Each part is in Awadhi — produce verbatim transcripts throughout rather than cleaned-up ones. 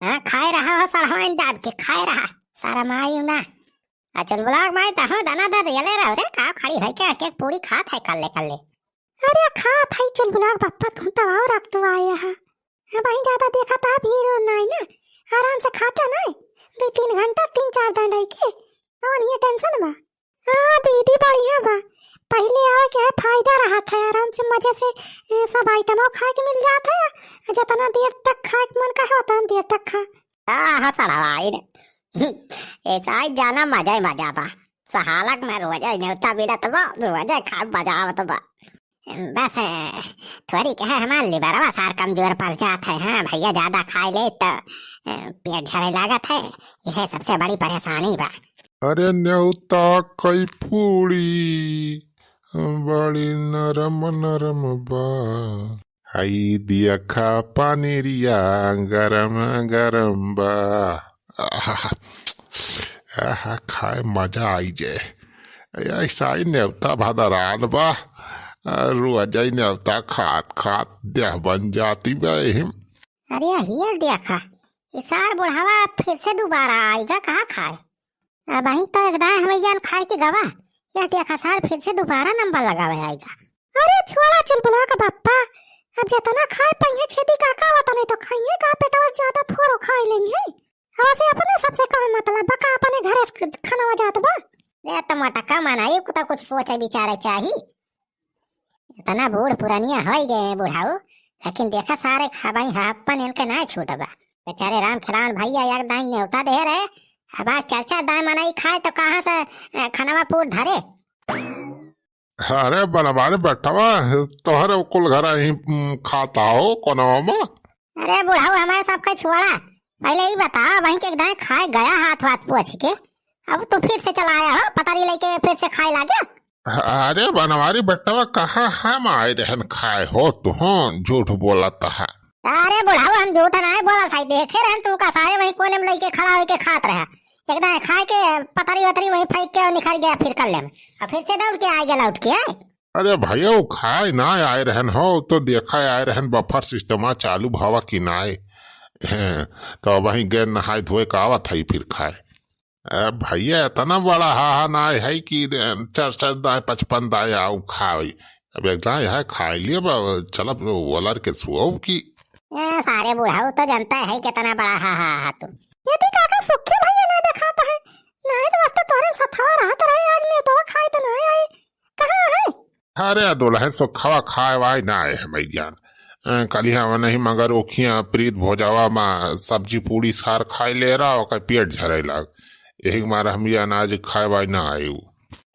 हाँ, खाए रहा हो सड़हवाइन दाब के, खाए रहा, शरमाई ना। आ चुलबुलाक माई, तहूँ दना दर रियले रहो रे, का खड़ी है क्या, एक एक पूड़ी खात है कल्ले कल्ले। अरे खात है चुलबुलाक बप्पा, तुम तो और रख तू आए हा। अब वहीं ज्यादा देखा था, भीड़ उड़ नाई ना, आराम से खाता नाई, दो तीन घंटा, तीन चार दिन रह के, कौन ये टेंशन बा? हाँ दीदी, बढ़िया बा। पहिले आवे के है फायदा रहत है, आराम से मजे से, ए, सब आइटमो खाए के मिल जात है। जितना देर तक खाए के मन कहे, उतना देर तक खा। आहा, सड़वाइन। ऐसा ही जाना मजा ही मजा बा। सहालक में रोजे नेवता मिलत बा, रोजे खाए मजा आवत बा। बस, ए, थोड़ी क्या है, हमार लिवरवा सार कमजोर पड़ जात है। हाँ भैया, ज्यादा खाए ले तो, ए, पेट झरे लागत है, यह सबसे बड़ी परेशानी बा। अरे नेवता कई पूड़ी बड़ी नरम नरम बा। हई दिया खा पनीरिया गरम गरम बा। आहा, आहा, खाए मजा आई जे। ऐसा ही नेवता भदरान बा। आ, रोजई नेवता खात खात देह बन जाती बा एहिम। अरे हिया देखा, ई सार बुढ़ावा फिर से दोबारा आइगा, कहाँ खाए? अब वहीं तो एक दाएं हमें जान खाए के गवा, यह देखा सार फिर से दोबारा नंबर लगावे आइगा। अरे छोड़ा चुलबुला का बप्पा, अब जितना खाए पाइए छेदी काका, वतने तो खाइए का, पेटवा ज्यादा थोड़ो खाए लेंगे। वैसे अपने सबसे कौन मतलब बा, का अपने घरे से खाना जात बा? रे तो मोटका मनाई को तो कुछ सोचे विचारे चाही। इतना बूढ़ पुरानिया होई गए हैं बुढ़ाऊ, लेकिन देखा सारे खाबाई हापन इनके ना छूट बा। बेचारे राम खिलावन भैया एक दाई नेवता दे रहे, अब आज चार चार दाई मनाई खाए तो कहाँ से, अ, खनवा पूर धरे? अरे बनवारी बेटवा, तोहरे कुल घर ही, उम, खाता हो कोनवा में? अरे बुढ़ाऊ, हमारे सबके छोड़ा, पहले ही बता, वहीं के एक दाई खाए गया हाथ वाथ पोछ के, अब तू फिर से चला आया हो पतरी लेके, फिर से खाए लागे। अरे बनवारी बेटवा, कहाँ हम आए रहन खाए हो, तू झूठ बोलत है। अरे बुढ़ाऊ, हम झूठ नाहीं बोलत है, देखे रहन तू का सारे वहीं कोने में लइके खड़ा होके खात रहा, एक दाई खाए के पतरी वतरी वहीं फेंक के और निकल गया फिर कल्ले में, और फिर से दौड़ के आ गया लौट के। अरे भैया, वो खाए ना आए रहन हो, तो देखा आए रहन बफर सिस्टमा चालू भवा कि नाय। हैं, तो वहीं गए नहाए धोए का आवत है फिर खाए। ए भैया, इतना बड़ा हाहा नाय है कि दे-, चार चार दाएं, पचपन दाएं आऊ खाई। अब एक दाएं है खाए लिए, अब चलब वलर के सुअब की। ए, सारे बुढ़ाऊ तो जनता है कितना बड़ा हाहा हा तू। यदि काका सुखे भैया ना देखाता है, नहीं तो बस तो तोरे सथवा रहत रहे, आज नेवतवा खाए तो नहीं आई। कहाँ है? अरे दुल्हन सुखवा खाए वाए ना आए है भैया। अ, कलिया में नहीं मगर ओखियाँ प्रीत भोजावा मा सब्जी पूड़ी सार खाए ले रहा, ओकर पेट झरे लाग। यही के मारे हम ये अनाज खाए वाए ना आए उ।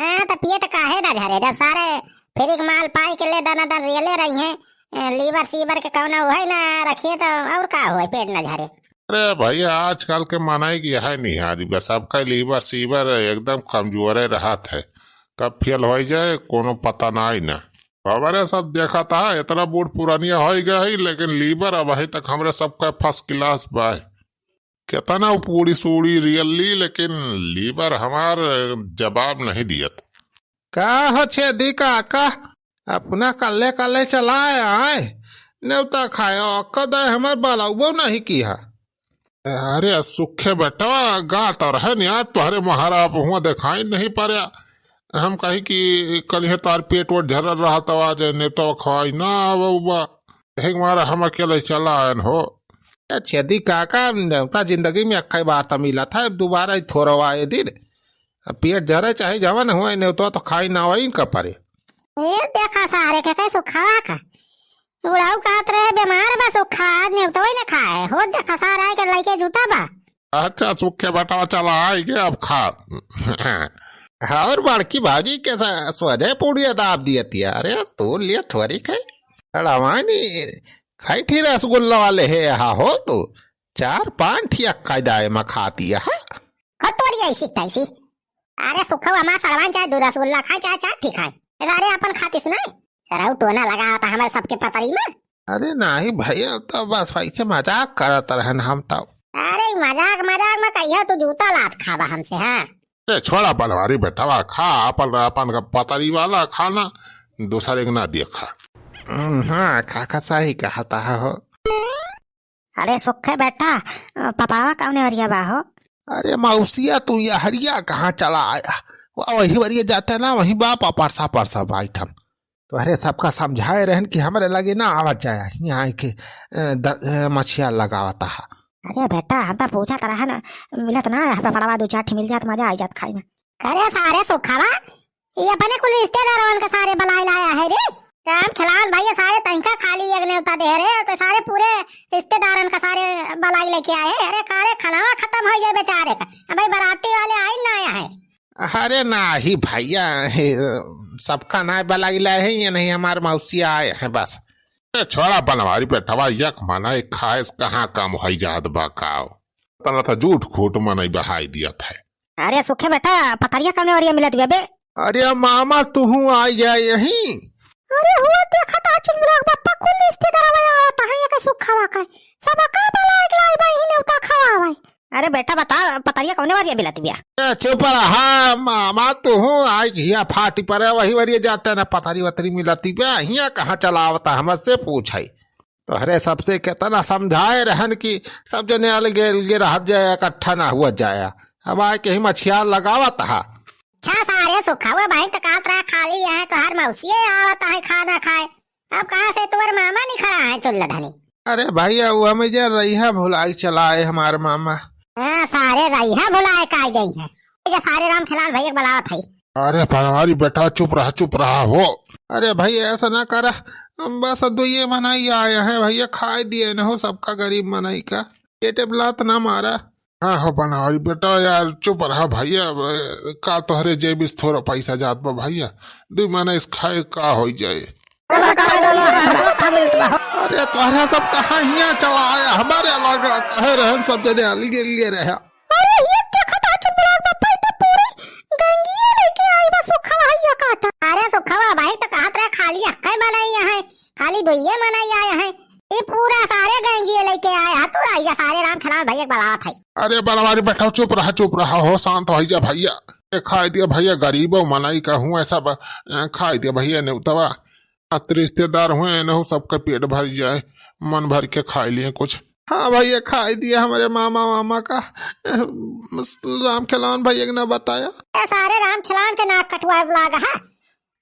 हाँ, तो पेट काहे ना झरे, जब सारे फ्री के माल पाई के ले दाना दान रियले रही हैं, ए, लीवर सीवर के कौनो है ना रखिए तो और का होए, पेट ना झरे। अरे भैया, आजकल के मनई की है नहीं, आज बस सबका लीवर सीवर एकदम कमजोरे रहत है, कब फेल हो जाए कोनो पता ना ही ना। खबरे सब देखा था, इतना बूढ़ पुरानिया हो गया है, लेकिन लीवर अबहीं तक हमरे सबका फर्स्ट क्लास बा। केतना पूड़ी सूड़ी रियल ली, लेकिन लीवर हमार जवाब नहीं दियत। का हो छेदी काका, अपना कल्ले कल्ले चलाए आए, नेवता खाए, कदे हमार बलौबो नहीं किया। अरे सुखे बेटवा, गा तो रहन यार, तोहरे महारा अब हुआ दिखाई नहीं पड़या। हम कही कि कलिहे तार पेट वोट झरल रहा, तो आज नेवता खाई ना आवा। यही मारा हम अकेले चला आयन हो। ए छेदी काका, नेवता जिंदगी में अक्का बार त मिला था, दोबारा ही थोड़ा आए दिन। अब पेट झरे चाहे जवन हुए, नेवता तो खाई ना वही का परे। ए देखा सारे के कैसे खावा का। बुढ़ाऊ कहत रहे बीमार बा, सो खा, नेवता वही ना खाए। हो देखा सारा आए के लइके जुटा बा। अच्छा सुखे बेटवा, चला आई के अब खा। और बड़की भाजी के सा-, सोझे पूड़िया दाब दिया तिया। अरे तू लिए थोड़ी खाई। रवानी खाई थी रसगुल्ला वाले है यहाँ हो तू। चार पाँच ठिया कायदा में खाती है। हाँ? खतोरी ऐसी तैसी। अरे सुखवा हमार सड़वान चाहे दू रसगुल्ला खाए चाहे चार ठी खाए। अरे अपन खाती सुनाए। सरऊ टोना लगा था हमारे सबके पतरी में। अरे नहीं भैया, तो बस वैसे मजाक करत रहन हम तो। अरे मजाक मजाक में कहियो तू जूता लात खाबा हमसे, हाँ? ए छोड़ा बनवारी बेटवा, खा अपन, अपन का पतरी वाला खाना, दूसरे के ना देखा। हम्म, हाँ काका सही कहता है हो। अरे सुखे बेटा, पपड़वा कौने ओरिया बा हो? अरे मौसिया, तू यहरिया कहाँ चला आया? वह वही वरिया जाते ना, वहीं बा पपरसा परसा बाइठम। तोहरे सबका समझाए रहन कि हमरे लगे ना आवत जाए, हियाँ आइके, अ, द-, अ, मछिया लगावत हा। अरे बेटा, हम तो पूछत रहन, मिलत ना है पपड़वा, दू चार ठे मिल जात, मजा आई जात खाई में। अरे सारे सुखवा, ये अपने कुल रिश्तेदारन का सारे बलाई लाया है रे। राम खिलावन भैया, सारे तनिका खाली एक नेवता दे रहे, तो सारे पूरे रिश्तेदारन का सारे बलाई लेके आए हैं। अरे का रे, खनवा खतम होइ गए बेचारे का। अब भाई बराती वाले आई ना आया है। अरे नाही भैया, हे, सबका नाय बलाई लाए हैं, ये नहीं हमार मौसिया आए हैं बस। ए, छोड़ा बनवारी बेटवा, यक मनई खाए से कहाँ कम होई जात बा काव? तना त झूठ खूठ मनई बहाई दियत है। अरे सुखे बेटा, पतरिया कौने ओरिया मिलत बिया बे? अरे मामा, तुहू आ गया यहीं। अरे हुआ देखा ता चुलबुला के बप्पा, कुल रिश्तेदार आवत है, ये के सुखवा का। सबका बलाई के लाई बा, ही नेवता खवावे। अरे बेटा बता, पतरिया कौने वरिया मिलत बिया? ए, चुप रहा मामा, तुहू आई घिया फाटी परे, वही वरिया जाते ना पतरी वतरी मिलती बा, हियाँ कहाँ चलावता, हमसे पूछाई। तोहरे सबसे केतना समझाए रहन कि सब जने अलगे अलगे रहत जाए, इकट्ठा ना हुआ जाए। अब आए के ही मछियार लगावत हा। अच्छा सारे सुखवा भाई तो कहत रहा खाली है, तोहर मौसिये आवत है खाना खाए। अब कहाँ से तोर मामा निखरा है चुल्ला धनी? अरे भैया, वो हमें जे रहिया भुलाई चला आए हमार मामा। हाँ, सारे रहिया भुलाए का आई गई है। ये सारे राम खिलावन भैया के बुलावत है। अरे बनवारी बेटा, चुप रहा, चुप रहा हो। अरे भैया, ऐसा ना करा, बस दुइये मनई आए हैं भैया, खाए दिए न हो सबका गरीब मनई का, पेटे बलात ना मारा। हाँ हो बनवारी बेटा, यार चुप रहा भैया, अब का तोहरे जेब से थोड़ा पैसा जात बा भैया, दुइ मनई से खाए का होइ जाए। अरे तोहरा सब कहाँ हियाँ चला आया, हमारे अलग कहे रहन सब जने अलगे अलगे रहे। अरे ये देखा ता चुलबुला के बप्पा, ई तो पूरी गंगिया लेके आई बा सुखवा हिया काटा। अरे सुखवा भाई तो कहत रहे खाली अक्के मनई आए हैं, खाली दुइये मनई आए हैं। ई पूरा सारे गंगिया लेके आए हैं, तू रहिया सारे राम खिलावन भैया के बुलावत है। अरे बनवारी बेटा, चुप रहा, चुप रहा हो, शांत होइ जा भैया। ए, खाए दिया भैया, गरीबो मनई का हूँ ऐसा बा, ए, खाए दिया भैया नेवतवा। अत रिश्तेदार हुए, एनहु सबके पेट भर जाए, मन भर के खाए लिए कुछ। हाँ भैया, खाए दिए हमरे मामा वामा का। राम खिलावन भैया के ना बताया। ए, सारे राम खिलावन के नाक कटवाए लाग हा।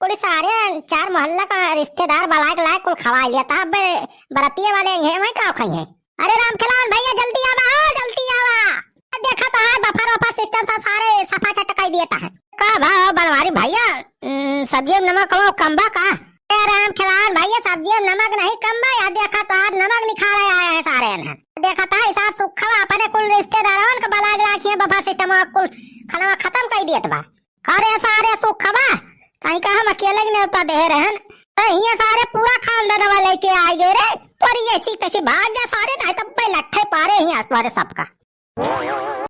कुल सारे चार मोहल्ला का रिश्तेदार बलाए के लाए, कुल खवाए लिया था। अब बरतिये वाले ये वही का खाई है। अरे राम खिलावन भैया, जल्दी आवा, हाँ, जल्दी आवा। देखा तो है, बफर वफर सिस्टम सब सारे सफा चट कर दिए था। का भाव बनवारी भैया, उम, सब्जी में नमक हो कम बा का? ए राम खिलावन भैया, सब्जी में नमक नहीं कम बा, या देखा तो आज नमक निखारे आए हैं सारे हैं। देखा था हिसाब सुखवा अपने कुल रिश्तेदारन के बलाए के लाखिए, बफर सिस्टम कुल खनवा खतम कर दिए बा। अरे सारे सुखवा, कहीं का हम अकेले ही नेवता दे रहन। ए, हियाँ सारे पूरा खानदान वाले के आ गए रे। तोरी ऐसी तैसी भाग जा सारे, नहीं तो बे लट्ठे पारे हियाँ तोरे सबका।